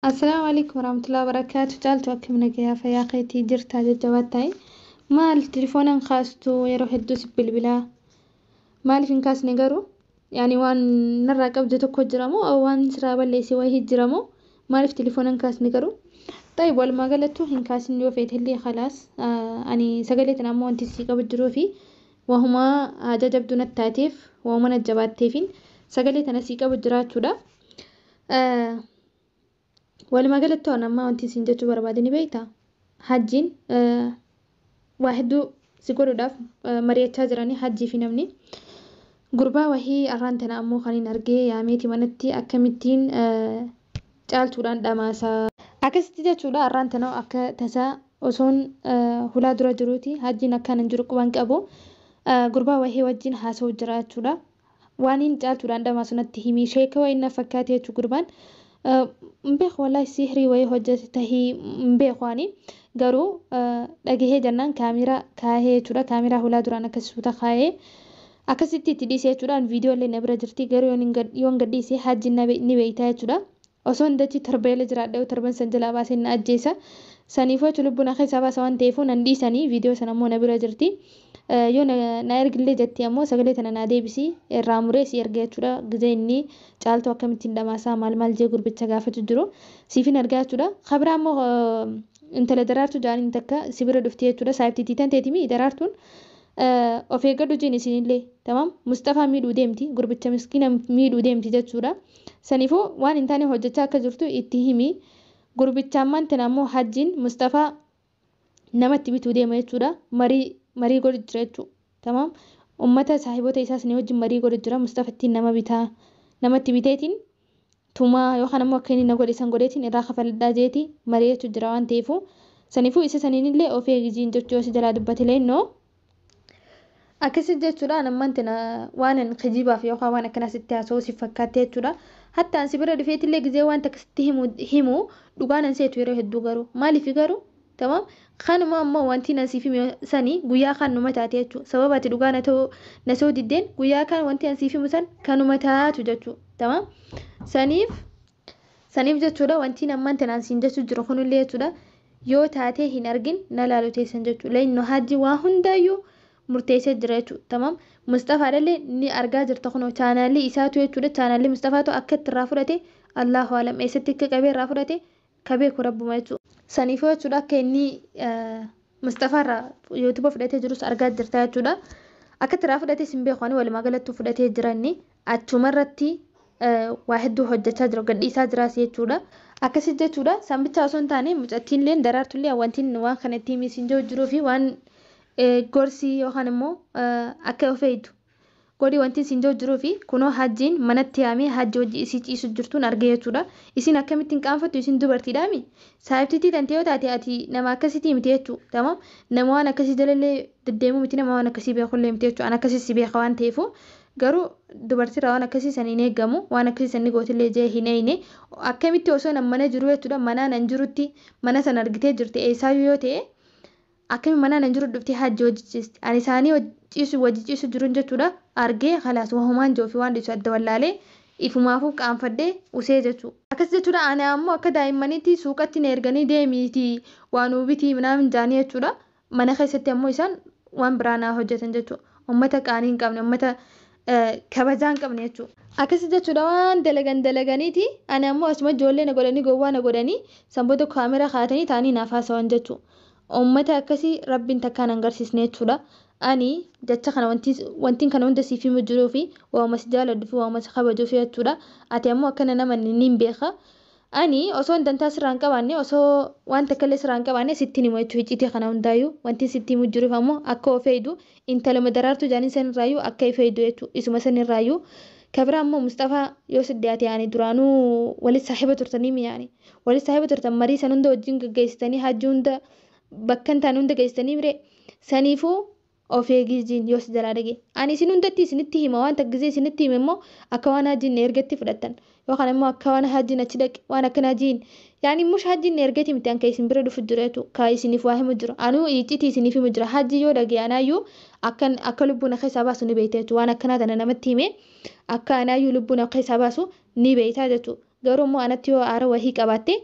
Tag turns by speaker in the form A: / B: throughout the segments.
A: Assalaamu alaikum warahmatullahi wabarakaatu. Caaltu, akkam nagayaa, fayyaa keetii jirtaa? Jajjabaattaa? Maal telefoonaan kaastu? Yeroo hedduu si bilbilaa, maaliif hin kaasne garuu? Yaani waan narraa qabdu tokko jira moo, waan siraa balleesse wayii jira moo, maaliif telefoonaan kaasne garuu? Tayyib, walumaa galattuu hin kaasin yoo feete illee, khalaas. Ani sagalee tana ammoo wanti si qabu jiruu fi wahumaa haja jabduu natti taateef, wahuma na jabaatteefin sagalee tana si qabu jiraachuudha. Walumaa galattuu ani amma wanti isin jechuu barbaade ni beektaa? Hajjiin waa hedduu si godhuudhaaf mari'achaa jiranii, hajjii fi namni. Gurbaa wahii arraan tana ammoo kan hin argee yaameeti manatti akkamittiin caaltuudhaan dhamaasaa. Akkasitti jechuudha, arraan tana akka tasaa osoon hulaa dura jiruuti, hajjiin akkaan hin jiru quban qabu. Gurbaa wahii wajjin haasa'u jira jechuudha. Waan hin caaltuudhaan dhamaasu natti himi, sheeka wayii na fakkaate jechuu gurbaan. Hin beeku wallaahi, sihrii wayii hojjete tahii hin beeku, ani garuu dhagahee jennaan kaameraa kaahee jechuudha. Kaameraa hulaa duraan akkas suuta kaahee akkasitti itti dhiisee jechuudha. Viidiyoo illee na bira jirti, garuu yoon gad dhiise hajjiin ni beeyta jechuudha. Osoo hin dachii torbeela jiraadhe, torban san jalaa baasee na ajjeesa. Saniifuu jechuun lubbuu na keessaa baasa waan ta'eefuu nan dhiisanii. Viidiyoo sana ammoo na bira jirti. Yoo na ergillee jetti ammoo sagalee tana naa deebisi, irraa muree si erga jechuudha. Gizee inni caaltuu akkamittiin dhamaasaa maal maal jee gurbicha gaafatu jiru siifin argaa jechuudha. Kabira ammoo intala Daraartuu jaaniin takka si bira dhufti jechuudha. Saayibtiitii tan teetimi Daraartuun, of eeggadhu jeen isinillee. Tamam, Mustafaa miidhuu deemti, gurbicha miskiina miidhuu deemti jechuudha. Saniifuu waan hin taane hojjechaa akka jirtu itti himi. Gurbicha ammaan tana ammoo hajjiin Mustafaa namatti bituu deema jechuudha. Marii marii godhu jira jechuudha. Tamam, ummata saahiboota isaas ni wajjin marii godhu jira. Mustafa ittiin nama bitaa, namatti biteetiin tumaa yookaan ammoo akka inni na godhe san godheetiin irraa kafaladhaa jeeti mari'achuu jira waan ta'eefu, saniifuu isa saniinillee of eegijiin jechuu, yoo si jalaa dubbate leennoo. Akkasi jechuudha. Ammaan tana waan an kijibaaf yookaan waan akkanaa sitti haasa'u si fakkaatte jechuudha. Hatta an si bira dhufeetillee gizee waan takka sitti himu dhugaan an seetu yeroo hedduu garuu maaliif garuu? Tamam, kanuma ammoo wanti nan siif himu sani guyyaa kan numa taate jechuudha. Sababa ati dhugaa na ta'uu na soo diddeen, guyyaa kan wanti an siif himu san kanuma taatu jechuudha. Tamam, saniif jechuudha, wanti ammaan tanaan siin jechuu jiru kunillee jechuudha, yoo taatee hin argin na laalu teessan jechuudha. Leenno hajji waa hundaayyuu murteessee jira jechuudha. Tamam, Mustafaadhallee ni argaa jirta, kunoo chaanaalii isaatu jechuudha. Chaanaalii Mustafaatu akka itti irraa fudhate Allahu alam, eessatti akka qabee irraa fudhate ka beeku rabbuma jechuudha. Saniifuu jechuudha, akka inni Mustafaarraa yuutuuba fudhatee jirus argaa jirta jechuudha. Akka itti irraa fudhate sin beeku ani, walumaa galattuu fudhatee jira inni achumarratti waa hedduu hojjechaa jira, gadhiisaa jiraas jechuudha. Akkasi jechuudha, sanbichaa osoo hin taane mucattiinillee Daraartullee wantiin waan kana itti himi jiru jiruu fi waan gorsii yookaan immoo akka of eegdu godhi wanti isin jiru jiruu fi kunoo hajjiin manatti yaamee hajji hojii isii ciisu jirtuun argee jechuudha. Isin akkamittiin qaanfattu? Isin dubartiidhaami? Saayibtiitii tante yoo taate ati nama akkasiitii miti jechuudha. Tamam, nama waan akkasii jalallee deddeemuu miti, nama waan akkasii beekullee miti jechuudha. An akkasii si beeka waan ta'eefu garuu dubartiirraa waan akkasii san hin eeggamu, waan akkasii san ni gootillee jee hin eeyne. Akkamitti osoo nan mana jiru jechuudha, manaa nan jirutti mana sana argitee jirti, eessaayyuu yoo ta'e akkami manaa nan jiru dhuftee hajji hojjechiisti? Ani isaanii ciisu wajji ciisu jiruun jechuudha argee, khalaas, wahumaan jiru fi waan dhiisu adda wallaalee ifumaafuu qaanfadhee usee jechuudha. Akkas jechuudha, ani ammoo akka daa'immaniitti suuqatti na erganii deemiitii waan ubitii minaamin jaanii jechuudha. Mana keessatti ammoo isaan waan biraa naa hojjetan jechuudha. Uummata qaanii hin qabne, uummata kabajaa hin qabne jechuudha. Akkas jechuudha, waan dalagan dalaganiiti ani ammoo asuma ijoollee na godhanii, gowwaa na godhanii, sanboota kaameraa kaa'atanii taa'anii naaf haasawan jechuudha. Uummata akkasii rabbiin takkaan agarsiisne jechuudha. Ani jecha kana wantiin kana hunda siif himu jiruu fi waama si jaaladhu fi waama si kabajuu fi jechuudha. Ati ammoo akkana nama ni beeka. Ani osoo dantaa sirraa hin qabaanne, osoo waan takka illee sirraa hin qabaanne sitti himu jechuudha. Icciitii kana hundaayyuu wanti sitti himu jiruuf ammoo akka of eegdu, intaluma Daraartuu jaaniin sanirraayyuu akka of eegdu jechuudha. Isuma sanirraayyuu. Kabira ammoo Mustafaa yoo si dhiyaate, yaani duraanuu walitti saahiba turtanii mi'aani. Walitti saahiba turtan, marii san hunda wajjin gaggeessitanii, hajji hunda bakka hin taane hunda geessitanii mire. Saniifuu of eegijiin yoo si jalaa dhage. Ani isin hundatti isinitti hima, waan taggizee isinitti hime immoo akka waan hajjiin na ergatti fudhattan yookaan immoo akka waan hajjiin achi dhaqe waan akkana hajjiin, yaani mush hajjiin na ergati miti. Anka isin bira dhufu jira jechuudha, ka isiniif waa himu jira, anuu iccitii isiniif himu jira. Hajji yoo dhage anaayyuu akka akka lubbuu na keessaa baasu ni beekta jechuudha. Waan akkanaa tana namatti hime akka anaayyuu lubbuu na keessaa baasu ni beekta jechuudha. Garuu immoo anatti yoo aara wahii qabaatte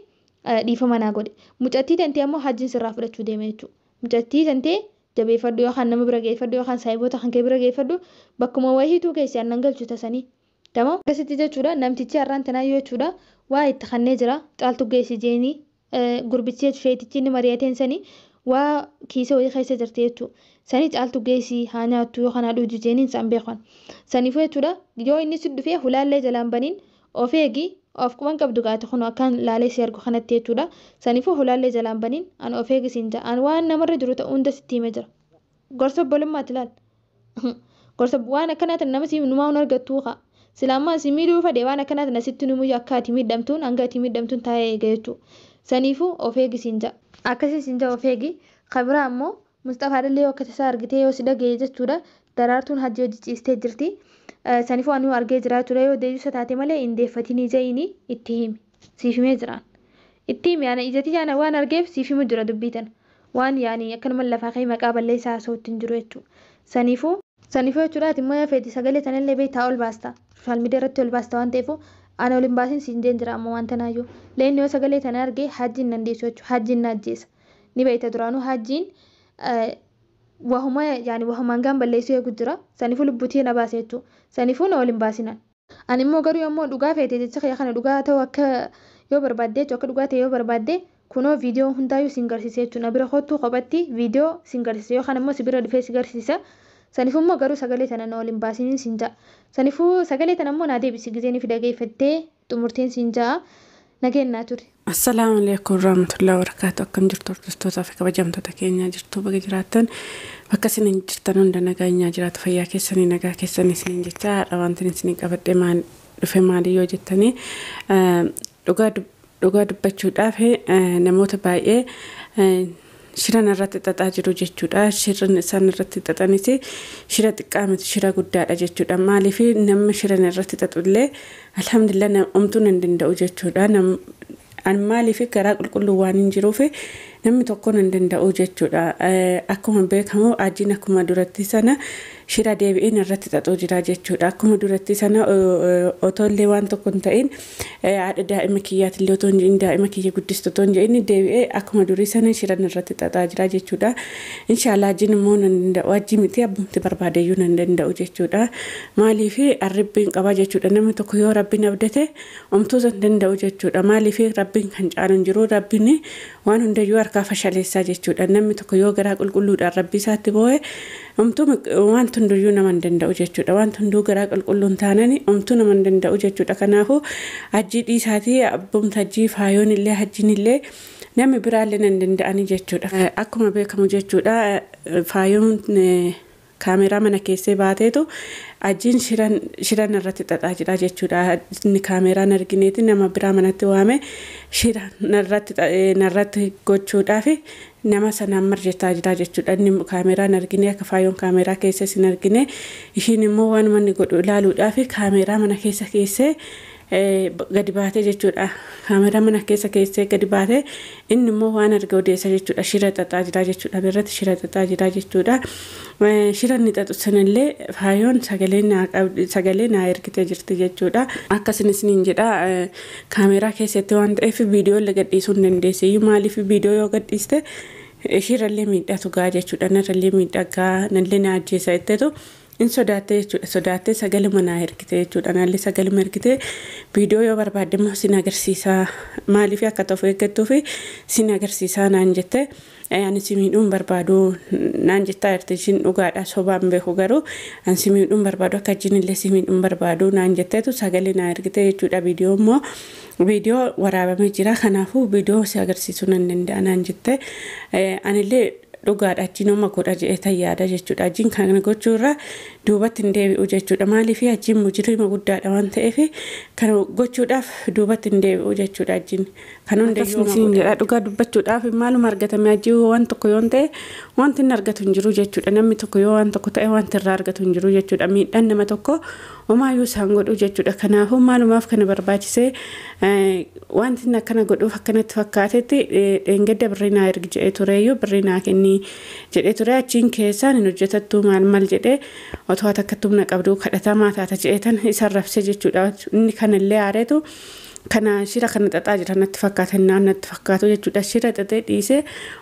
A: Dhiifama naa godhe. Mucattii tantee ammoo hajjiin sirraa fudhachuu deema jechuudha. Mucattii tantee jabeeffadhu yookaan nama bira geeffadhu yookaan saayiboota kan kee bira geeffadhu, bakkuma wayiituu keessi aannan galchu tasanii. Tamam. Akkasitti jechuudha namtichi har'aan tanaayyuu jechuudha waa itti kannee jira caaltu geessi jeenii gurbichi sheetichi inni mari'ateen sanii waa kiisa wayii keessa jirti jechuudha. Sanii caaltu geessi haa nyaattu yookaan haa dhugu jeeniin isaan beekan. Saniifuu jechuudha yoo inni si dhufee hulaallee jalaan baniin of eegi, of quban qabdu gaate kun akkaan laalee si argu kanatti jechuudha. Saniifuu hulaallee jalaan baniin an of eegi siin ja'a. An waan namarra jiru ta'u hunda sitti himee jira. Gorsa obbolummaati laal. Gorsa waan akkanaatiin nama si numaa hin argattuu kaa. Silaa si miidhuu fedhe waan akkanaatiin asitti numuyyuu akka ati miidhamtuun hanga ati miidhamtuun taa'ee eega jechuudha. Saniifuu of eegi siin ja'a. Akkasii siin ja'a, of eegi. Kabiraa ammoo Mustafaa illee akka tasaa argitee yoo si dhagaye jechuudha. Daraartuun hajji hojii ciistee jirti. Saniifuu ani argee jira jechuudha. Yoo deebiisa taate malee hin deeffatinii je'inii itti himi. Siif himee jiraan. Itti himi, yaani ijatti yaana waan argeef siif himu jira dubbii tana. Waan yaani akkanuma lafaa ka'ee maqaa balleessaa haasa'uutti hin jiru jechuudha. Saniifuu jechuudha ati immoo yoo feete sagalee tanallee beektaa ol baasta. Social media irratti ol baasta waan ta'eef ana ol hin baasin siin jeen jira amma waan tanaayyuu. Leenni yoo sagalee tana argee hajjiin nan deessu jechuudha. Hajjiin na ajjeesa. Ni beekta, duraanuu hajjiin wahuma yaani wahumaan gaan balleessuu eegu jira. Saniifuu lubbuutii na baase jechuudha. Saniifuu na ol hin baasinan. Ani immoo garuu yommuu dhugaa feete jecha kiyya kana dhugaa ta'u akka yoo barbaadde jechuudha, akka dhugaa ta'e yoo barbaadde, kunoo viidiyoo hundaayyuu siin garsiise jechuudha. Na bira kottuu kophatti viidiyoo siin garsiise yookaan immoo si bira dhufee si garsiisa. Saniifuu immoo garuu sagalee tana na ol hin baasiniin siin ja'a. Saniifuu sagalee tana immoo naa deebisi gizeen fi dhageeffattee xumurteen siin ja'a. Nageenyaa ture.
B: Assalaamu alaikum warahmatullahi wabarakatuh. Akkam jirtu hordoftootaa fi kabajamtoota keenya? Jirtu, baga jiraattan. Bakka isin jirtan hunda nageenyaa jiraatu, fayyaa keessanii, nagaa keessanii isiniin jecha, haadha wanti isin qabadhe maal dhufe maali yoo jettanii, dhugaa dubbachuudhaaf namoota baay'ee shiran irratti xaxaa jiru jechuudha. Shiran isaan irratti xaxanis shira xiqqaa miti, shira guddaadha jechuudha. Maaliif nama shiran irratti xaxullee alhamdulillah omtuun hin danda'u jechuudha. An maaliif garaa qulqulluu waan hin jiruuf namni tokkoon hin danda'u jechuudha. Akkuma beekamu ajiin akkuma duratti sana shira deebi'een irratti xaxuu jira jechuudha. Akkuma duratti sana otoo illee waan tokko hin ta'in, haadha daa'ima kiyyaatillee otoo hin jedhin, daa'ima kiyya guddistu otoo hin jedhin, deebi'ee akkuma durii sana shiran irratti xaxaa jira jechuudha. Inshaallah ajiin immoo nan danda'u, ajii miti abbumti barbaadeyyuu nan danda'u jechuudha. Maaliif arribbiin qaba jechuudha. Namni tokko yoo rabbiin abdate omtuu hin danda'u jechuudha. Maaliif rabbiin kan caalu hin jiru, rabbiin waan hundayyuu harkaa fashaleessaa jechuudha. Namni tokko yoo garaa qulqulluudhaan rabbii isaatti boo'e omtuu waan hunduyyuu nama hin danda'u jechuudha. Waan hunduu garaa qulqulluun taanani omtuu nama hin danda'u jechuudha. Kanaafuu hajjii dhiisaatii abbumti hajjii faayoon illee hajjiin illee namni biraallee nan danda'ani jechuudha. Akkuma beekamu jechuudha faayoon kaameraa mana keessee baateetu ajiin shiran irratti xaxaa jira jechuudha. Inni kaameraan argineeti nama biraa manatti waame shira narratti gochuudhaaf nama sanaan marjataa jira jechuudha. Inni kaameraan argine akka faayoon kaameraa keessa isin argine, ishiin immoo waan manni godhu ilaaluudhaaf kaameraa mana keessa keessee gadi baatee jechuudha. Kaameraa mana keessa keessee gadi baatee inni immoo waan arga odeessa jechuudha. Shira xaxaa jira jechuudha. Irratti shira xaxaa jira jechuudha. Shira inni xaxu sanallee faayoon sagalee naa ergitee jirti jechuudha. Akkasin isiniin jedha, kaameraa keessatti waan ta'eef viidiyoo illee gadhiisuu hin dandeesse. Maaliif viidiyoo yoo gadhiiste ishirrallee miidhatu gaa jechuudha. Narrallee miidhaa gaa, nallee na ajjeesa jetteetu in sodaatte jechuudha. Sodaattee sagaluma naa ergite jechuudha. Nallee sagaluma ergite, viidiyoo yoo barbaadde immoo sin agarsiisaa, maaliif akka ta'uuf eeggattuu fi sin agarsiisaa naan jette. Ani si miidhuun barbaadu naan jettaa jirti ishiin, dhugaadha sobaan beeku, garuu ani si miidhuun barbaadu, akka ajjiin illee si miidhuun barbaadu naan jetteetu sagalee naa ergite jechuudha. Viidiyoo immoo viidiyoo waraabamee jira, kanaafuu viidiyoo si agarsiisuu nan danda'a naan jette. Anillee dhugaadha achiin oma godha jedhee tayyaada jechuudha. Ajiin kana gochuurra duubatti hin deebi'u jechuudha. Maaliif ajiin mujrima guddaadha waan ta'eef kana gochuudhaaf duubatti hin deebi'u jechuudha ajiin. Kan hundayyuu jedha, dhugaa dubbachuudhaaf maaluma argatame ajii waan tokko yoo ta'e wanti inni argatu hin jiru jechuudha. Namni tokko yoo waan tokko ta'e wanti irraa argatu hin jiru jechuudha. Miidhaan nama tokko homaayyuu isaan godhu jechuudha. Kanaafuu maalumaaf kana barbaachisee wanti inni akkana godhuuf akkanatti fakkaatetti dheengadda birrii naa ergi jedhee tureeyyuu, birrii naa kenni jedhee ture. Achiin keessaan hin hojjetattuu maal maal jedhee, otoo ati akkatti humna qabdu kadhatamaa taata jedhee tan isa rabse jechuudha. Inni kanallee aareetu Kana shira kana xaxaa jira natti fakkaata, natti fakkaatu jechuudha. Shira xaxee dhiisee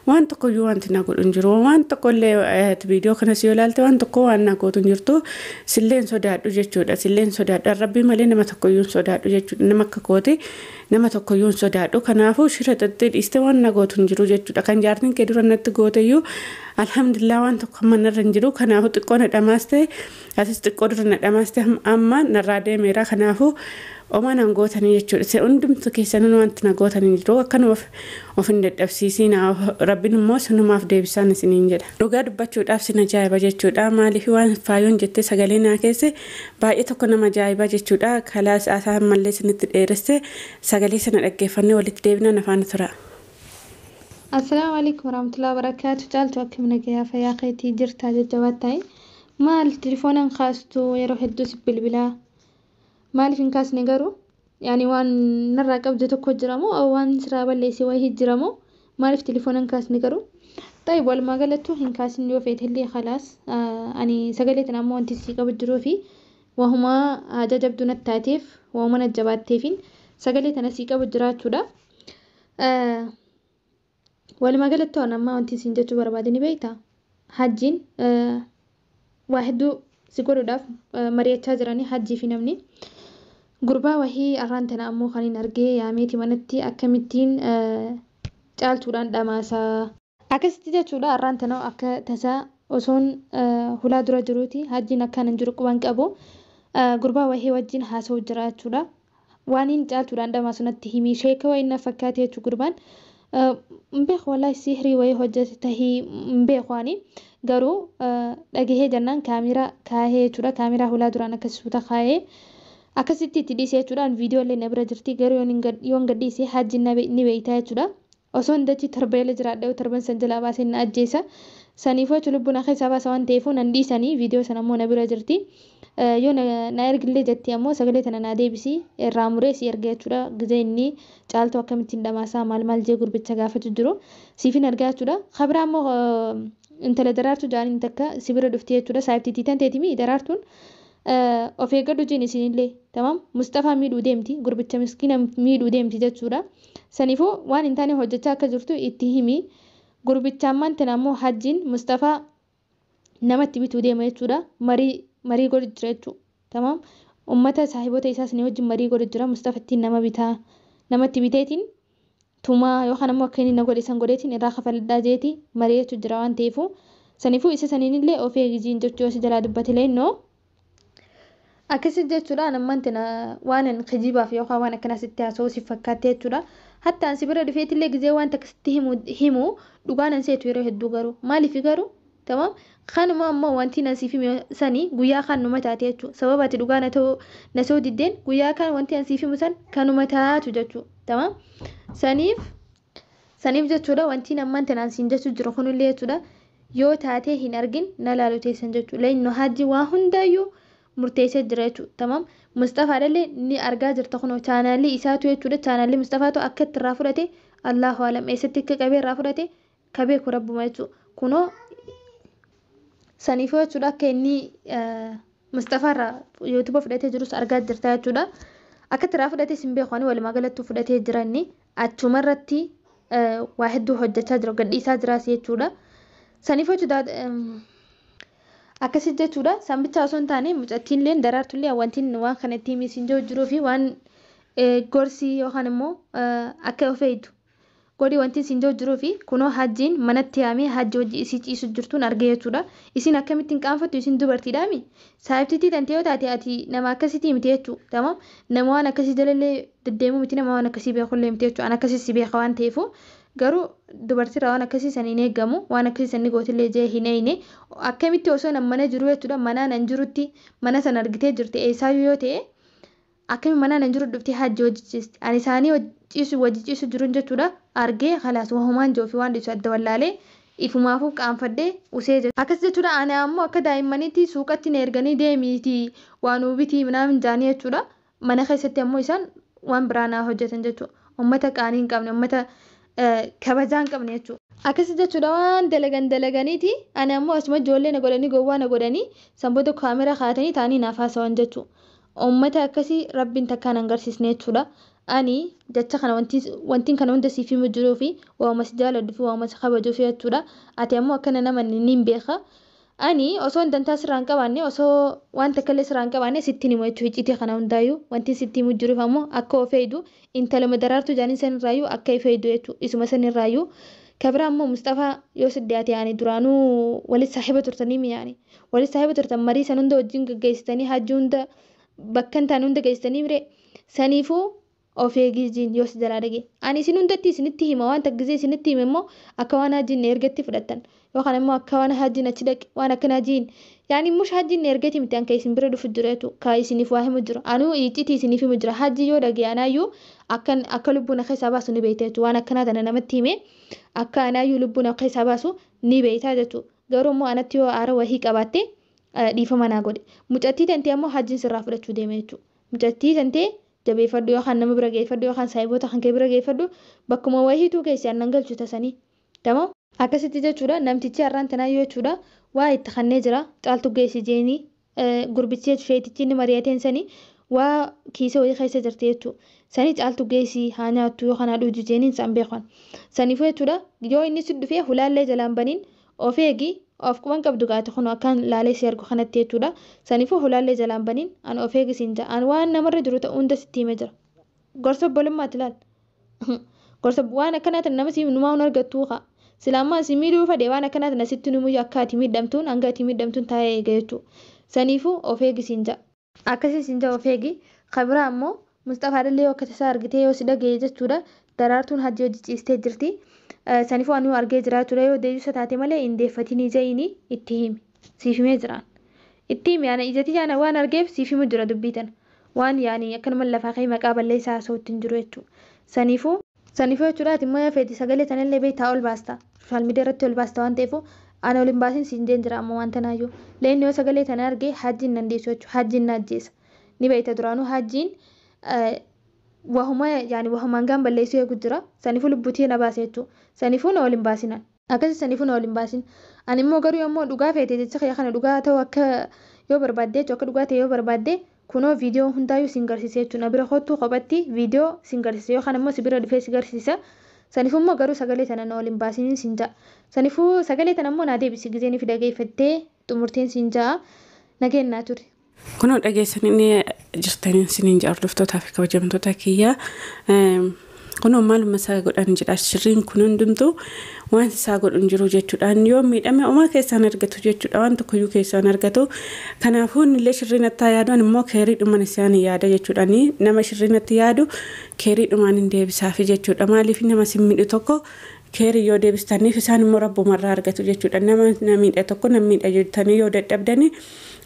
B: waan tokkoyyuu wanti na godhu hin jiru. Waan tokkollee viidiyoo kanas yoo ilaalte waan tokko waan na gootu hin jirtu. Silleen sodaadhu jechuudha. Silleen sodaadhu. Rabbii malee nama tokkoyyuu hin sodaadhu jechuudha. Nama akka kooti nama tokkoyyuu hin sodaadhu. Kanaafuu shira xaxee dhiiste waan na gootu hin jiru jechuudha. Kan jaartiin kee dura natti gooteyyuu alhamdulillah waan tokko amma narra hin jiru. Kanaafuu xiqqoo na dhamaaste, atis xiqqoo dura na dhamaaste, amma narraa deemeera. Kanaafuu oma nan gootanii jechuudha. Hundumtu keessanuu wanti na gootanii jiru. Akkanuma of hin dadhabsiisiin, rabbiin immoo sinumaaf deebisaan isiniin jedha. Dhugaa dubbachuudhaaf sin ajaa'iba jechuudha. Maaliif waan faayoon jettee sagalee naa keesse baay'ee tokko nama ajaa'iba jechuudha. Kalaas haasaa mallee isinitti dheeresse, sagalee sana dhaggeeffannee walitti deebinaan afaan tura.
A: Assalaamu alaikum warahmatullahi wabarakatuh. Caaltu, akkam nagayaa, fayyaa keetii jirtaa? Jajjabaattaa? Maal telefoonaan kaastu? Yeroo hedduu si bilbilaa, maaliif hin kaasne garuu? Yaani waan narraa qabdu tokko jira moo, waan siraa balleesse wayii jira moo, maaliif telefoonaan kaasne garuu? Taayib, walumaa galattuu hin kaasin yoo feete illee khalaas. Ani sagalee tana ammoo wanti si qabu jiruu fi wahumaa haja jabduu natti taateef, wahuma na jabaatteefin sagalee tana sii qabu jiraachuudha. Walumaa galatti waan ammaa wanti isin jechuu barbaade ni beektaa? Hajjiin waa hedduu si godhuudhaaf mari'achaa jiranii, hajjii fi namni. Gurbaa wahii arraan tana ammoo kan hin argee yaameeti manatti akkamittiin caaltuudhaan dhamaasaa. Akkasitti jechuudha, arraan tana akka tasaa osoon hulaa dura jiruuti, hajjiin akkaan hin jiru quban qabu, gurbaa wahii wajjin haasa'u jira jechuudha. Waan hin caaltuudhaan dhamaasu natti himi, sheeka wayii na fakkaate jechuu gurbaan. Hin beeku wallaahi, sihrii wayii hojjete tahii hin beeku, ani garuu dhagahee jennaan kaameraa kaahee jechuudha. Kaameraa hulaa duraan akkasii kaahee akkasitti itti dhiisee jechuudha. Viidiyoo illee na bira jirti, garuu yoon gadhiise hajjiin ni beeytaa jechuudha. Osoo hin dachi torbeela jiraadha, torban san jalaa baasee na ajjeesa. Saniifuu jechuun lubbuu na keessaa baasa waan ta'eef nan dhiisanii, viidiyoo sana ammoo na bira jirti. Yoo na ergillee jetti ammoo sagalee tana naa deebisi, irraa muree si erga jechuudha. Gizee inni caaltuu akkamittiin dhamaasaa maal maal jee gurbicha gaafatu jiru siifin argaa jechuudha. Kabira ammoo intala Daraartuu jaaniin takka si bira dhufti jechuudha. Saayibtiitii tan teetimi Daraartuun, of eeggadhu jeen isinillee. Tamam, Mustafaa miidhuu deemti, gurbicha miskiina miidhuu deemti jechuudha. Saniifuu waan hin taane hojjechaa akka jirtu itti himi. Gurbicha ammaan tana ammoo hajjiin Mustafaa namatti bituu deema jechuudha. Marii marii godhu jira jechuudha. Tamam, ummata saahiboota isaas ni wajjin marii godhu jira. Mustafattiin nama bitaa, namatti biteetiin tumaa yookaan ammoo akka inni na godhe san godheetiin irraa kafaladhaa jeeti mari'achuu jira waan ta'eefu, saniifuu isa saniinillee of eegijiin jechuu, yoo si jalaa dubbate leennoo. Akkasi jechuudha, ammaan tana waan an kijibaaf yookaan waan akkanaa sitti haasa'u si fakkaatte jechuudha. Hatta an si bira dhufeetillee gizee waan takka sitti himu dhugaan an seetu yeroo hedduu garuu maaliif garuu? Tamam, kanuma ammoo wanti nan siif himu sani guyyaa kan numa taate jechuudha. Sababa ati dhugaa na ta'uu na soo diddeen guyyaa kan wanti an siif himu san kanuma taatu jechuudha. Tamam, saniif jechuudha, wanti ammaan tanaan siin jechuu jiru kunillee jechuudha, yoo taatee hin argin na laalu teessan jechuudha. Leenno hajji waa hundaayyuu murteessee jira jechuudha. Tamam, Mustafaadhallee ni argaa jirta kunoo, chaanaalii isaatu jechuudha. Chaanaalii Mustafaatu akka itti irraa fudhate Allahu alam, eessatti akka qabee irraa fudhate ka beeku rabbuma jechuudha. Kunoo saniifuu jechuudha, akka inni Mustafaarraa yuutuuba fudhatee jirus argaa jirta jechuudha. Akka itti irraa fudhate sin beeku ani, walumaa galattuu fudhatee jira inni, achuma irratti waa hedduu hojjechaa jira, gadhiisaa jiraas jechuudha. Saniifuu jechuudha, akkasi jechuudha. Sanbichaa osoo hin taane mucattiinillee Daraartullee wantiin waan kana itti himisiin jiru jiruu fi waan gorsii yookaan immoo akka of eegdu godhi wanti isin jiru jiruu fi kunoo hajjiin manatti yaamee hajji hojii isii ciisu jirtuun argee jechuudha. Isin akkamittiin qaanfattu? Isin dubartiidhaami? Saayibtiitii tantee yoo taate ati nama akkasiitii miti jechuudha. Tamam, nama waan akkasii jalallee deddeemuu miti, nama waan akkasii beekullee miti jechuudha. An akkasii si beeka waan ta'eefu garuu dubartiirraa waan akkasii san hin eeggamu, waan akkasii san ni gootillee jee hin eeyne. Akkamitti osoo nan mana jiru jechuudha, manaa nan jirutti mana sana argitee jirte, eessaayyuu yoo ta'e akkami manaa nan jiru dhuftee hajji hojjechiisti? Ani isaanii ciisu wajji ciisu jiruun jechuudha argee, khalaas, wahumaan jiru fi waan dhiisu adda wallaalee ifumaafuu qaanfadhee usee jechuudha. Akkas jechuudha, ani ammoo akka daa'immaniitti suuqatti na erganii deemiitii waan nuu bitii minaamin jaanii jechuudha. Mana keessatti ammoo isaan waan biraa naa hojjetan jechuudha. Uummata qaanii hin qabne, uummata kabajaa hin qabne jechuudha. Akkas jechuudha, waan dalagan dalaganiiti ani ammoo asuma ijoollee na godhanii, gowwaa na godhanii, sanboota kaameraa kaa'atanii taa'anii naaf haasawan jechuudha. Uummata akkasii rabbiin takkaan agarsiisne jechuudha. Ani jecha kana wantiin kana hunda siif himu jiruu fi waama si jaaladhu fi waama si kabajuu fi jechuudha. Ati ammoo akkana nama ni beeka. Ani osoo dantaa sirraa hin qabaanne, osoo waan takka illee sirraa hin qabaanne sitti himu jechuudha. Icciitii kana hundaayyuu wanti sitti himu jiruuf ammoo akka of eegdu, intaluma Daraartuu jaaniin sanirraayyuu akka of eegdu jechuudha. Isuma sanirraayyuu. Kabira ammoo Mustafaa yoo si dhiyaate, yaani duraanuu walitti saahiba turtanii mi'aani. Walitti saahiba turtan, marii san hunda wajjin gaggeessitanii, hajji hunda bakka hin taane hunda geessitanii miree. Saniifuu of eegii yoo si jalaa dhage. Ani isin hundatti isinitti hima, waan taggizee isinitti hime immoo akka waan hajjiin ergatti fudhattan. Yookaan immoo akka waan hajjiin achi dhaqe waan akkana hajjiin. Yaani mush hajjiin ergatti miti anka isin bira dhufu jira jechuudha. Ka isiniif waa himu jira. Anuu icciitii isiniif himu jira. Hajji yoo dhage anaayyuu akka lubbuu na keessaa baasu ni beekta jechuudha. Waan akkanaa tana namatti hime akka anaayyuu lubbuu na keessaa baasu ni beekta jechuudha. Garuu immoo anatti yoo aara wahii qabaatte dhiifama naa godhe. Mucattii tantee ammoo hajjiin sirraa fudhachuu deema jechuudha. Mucattii tantee jabeeffadhu, yookaan nama bira geeffadhu, yookaan saayiboota kan kee bira geeffadhu, bakkuma wayiituu keessi aannan galchu tasanii. Tamam? Akkasitti jechuudha, namtichi har'aan tanaayyuu jechuudha waa itti kannee jira, Caaltu geessi jeenii gurbichi sheetichi inni mari'ateen sanii waa kiisa wayii keessa jirti jechuudha. Sanii Caaltu geessi haa nyaattu yookaan haa dhuju jeeniin isaan beekan. Saniifuu jechuudha yoo inni si dhufee hulaallee jalaan baniin, of eegi, of quban qabdu gaate kun akkaan laalee si argu kanatti jechuudha. Saniifuu hulaallee jalaan baniin, an of eegi siin ja'a. An waan namarra jiru ta'u hunda sitti himee jira. Gorsa obbolummaati ilaal. Gorsa waan akkanaatiin nama si numaa hin argattuu kaa. Silaamaa si miidhuu fedhe waan akkanaatiin asitti numuyyuu akka ati miidhamtuun, hanga ati miidhamtuun taa'ee eega jechuudha. Saniifuu of eegi siin ja'a. Akkasii siin ja'a, of eegi. Kabiraa ammoo Mustafaa illee yoo akka tasaa argitee yoo si dhagaye jechuudha. Daraartuun hajji hojii ciistee jirti. Saniifuu anuu argee jira jechuudha. Yoo deebiisa taate malee hin deeffatinii ja'inii itti himi. Siif himee jiraan. Itti himi, yaana ijati yaana waan argeef siif himu jira dubbii tana. Waan yaani akkanuma lafaa ka'ee maqaa balleessaa haasa'uutti hin jiru jechuudha. Saniifuu jechuudha ati immoo yoo feete sagalee tanallee beektaa ol baasta. Social media irratti ol baasta waan ta'eef ana ol hin baasin siin jeen jira amma waan tanaayyuu. Leenni yoo sagalee tana argee hajjiin nan deessu jechuudha. Hajjiin na ajjeesa. Ni beekta, duraanuu hajjiin wahuma yaani wahumaan gaan balleessuu eegu jira. Saniifuu lubbuutii na baase jechuudha. Saniifuu na ol hin baasinan. Akkasii saniifuu na ol hin baasin. Ani immoo garuu yommuu dhugaa feete, jecha kiyya kana dhugaa ta'uu akka yoo barbaadde jechuudha, akka dhugaa ta'e yoo barbaadde, kunoo viidiyoo hundaayyuu siin garsiise jechuudha. Na bira kottuu kophatti viidiyoo siin garsiise, yookaan immoo si bira dhufee si garsiisa. Saniifuu immoo garuu sagalee tana na ol hin baasiniin siin ja'a. Saniifuu sagalee tana immoo naa deebisi gizeen fi dhageeffattee xumurteen siin ja'a. Nageenyaa ture.
B: Kunoo dhageessanii jirtanii isiniin jaa, hordoftootaa fi kabajamtoota kiyyaa. Kunoo maaluma isaa godhan jedha, shirriin kun hundumtuu waan isaa godhu hin jiru jechuudha. Yoo miidhame homaa keessaan argatu jechuudha, waan tokkoyyuu keessaan argatu. Kanaafuu illee shirriin natti yaadu, immoo keeriidhumaan isaan yaada jechuudha. Nama shirriin natti yaadu keeriidhumaan hin deebisaafi jechuudha. Maaliif nama si miidhu tokko keerii yoo deebistaniif isaan immoo rabbumarraa argatu jechuudha. Nama na miidha tokko na miidha jettanii yoo dadhabdanii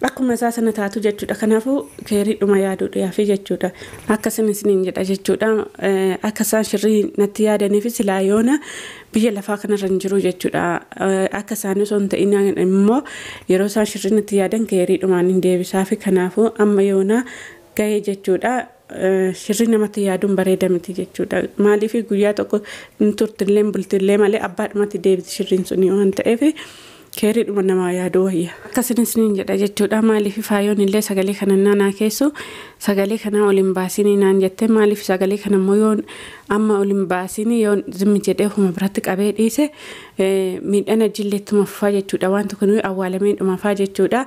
B: akkuma isaa sana taatu jechuudha. Kanaafuu keeriidhuma yaaduudhaafi jechuudha. Akkasin isiniin jedha jechuudha. Akka isaan shirrii natti yaadaniif silaa yoona biyya lafaa kanarra hin jiru jechuudha. Akka isaan osoo hin ta'in immoo yeroo isaan shirrii natti yaadan keeriidhumaan hin deebisaafi, kanaafuu amma yoona gahee jechuudha. Shirrii namatti yaaduun bareeda miti jechuudha. Maaliif guyyaa tokko hin turtillee bultillee malee abbaadhumatti deebiti shirriin suni waan ta'eef keeriidhuma namaa yaaduu wayya. Akkasin isiniin jedha jechuudha. Maaliif faayoon illee sagalee kana naanaa keessu sagalee kana ol hin baasinii naan jette. Maaliif sagalee kana immoo yoo amma ol hin baasinii, yoo zimmi jedhee ofuma biratti qabee dhiise, miidhaan ajjiillee ittuma fufaa jechuudha. Wanti kun awwaalamee dhumafaa jechuudha.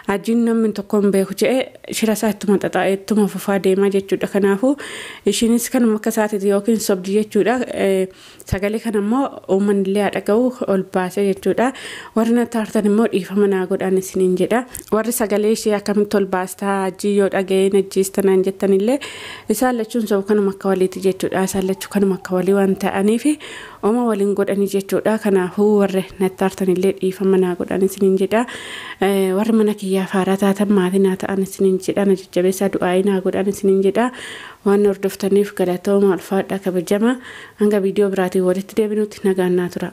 B: Ajjiin namni tokko hin beeku jedhee shira isaa ittuma xaxaa ittuma fufaa deemaa jechuudha. Kanaafuu ishiinis kanuma akka isaatiiti yookiin sobdi jechuudha. Sagalee kana immoo uummanni illee haa dhaga'u ol baasee jechuudha. Warri natti aartan immoo dhiifama naa godhan isiniin jedha. Warri sagalee ishee akkamitti ol baastaa, ajjii yoo dhaga'ee najjiista naan jettan illee, isaan lachuun sobu, kanuma akka waliiti jechuudha. Isaan lachuu kanuma akka walii waan ta'aniif oma waliin godhanii jechuudha. Kanaafuu warri natti aartan illee dhiifama naa godhan isiniin jedha. Warri mana kiyyaa faaraa taatan maatii naa ta'an isiniin jedha. Na jajjabeessaa, du'aayii naa godhan isiniin jedha. Waan hordoftaniif galatooma, ulfaadha, kabajama. Hanga viidiyoo biraatiin walitti deebinutti nagaan naa tura.